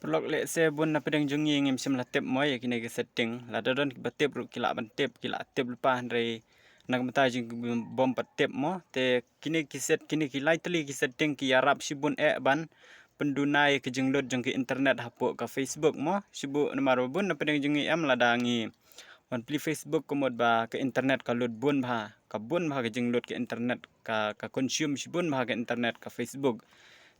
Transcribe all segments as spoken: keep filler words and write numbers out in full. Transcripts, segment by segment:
Paralok, lehse bun na pdeng jong ngi ngim shym la tip mo ïa kine ki setting. Lada don kiba tip ruh ki lah ban tip, ki lah tip lypa, hynrei na ka bynta jong ngi bym pat tip mo. Te kine ki set, kine ki lai tylli ki setting ki ïarap shibun eh ban pynduna ïa ka jinglut jong ka internet hapoh ka Facebook mo. Shibun namar ba bun na pdeng jong ngi em lada ngi wan plie Facebook ka mut ba ka internet ka lut bun bha, ka bun bha ka jinglut ka internet, ka, ka consume shibun bha ka internet ka Facebook.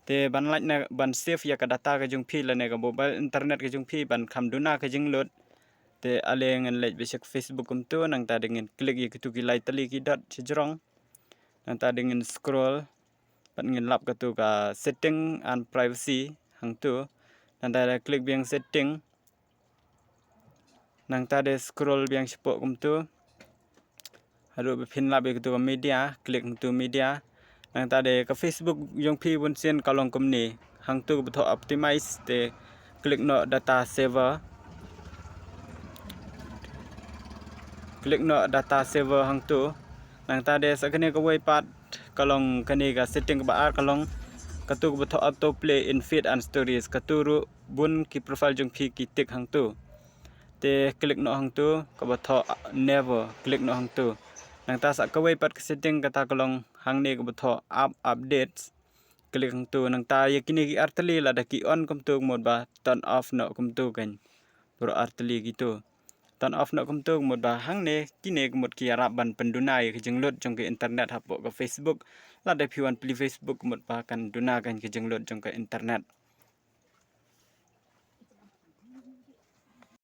Te ban lait na ban save ïa ka data ka jong phi lane ka mobile internet ka jong phi ban kham duna ka jinglut. Te ale ngin leit beit sha ka Facebook kumtu, nangta de ngin click ïa kitu ki lai tylli ki dot shajrong. Nangta de ngin scroll bad ngin lap katu ka setting and privacy hangtu. Nangta de click biang setting. Nangta de scroll biang shapoh kumtu. Haduh ba phin lap ïa katu ka media, click hangtu media. Nangta de ka Facebook jong phi bun sien ka long kumne. Hangtu kaba thoh optimize, te click noh data saver. Click noh data saver hangtu. Nangta de sa kane kawei pat ka long kane ka setting kaba ar ka long katu kaba thoh autoplay in feed and stories. Katu ruh bun ki profile jong phi ki tick hangtu. Te click noh hangtu kaba thoh never, click noh hangtu. Nangta sa kawei pat ka setting kata ka long hangne kaba thoh app updates. Click hangtu, nangta ïa kine ki ar tylli lada ki on kumtu ka mut ba turn off noh kumtu kan. Baroh ar tylli kitu. Turn off noh kumtu ka mut ba hangne kine ka mut ki ïarap ban pynduna ïa ka jinglut jong ka internet hapoh ka Facebook. Lada phi wan plie Facebook ka mut ba kan duna kan ka jinglut jong ka internet.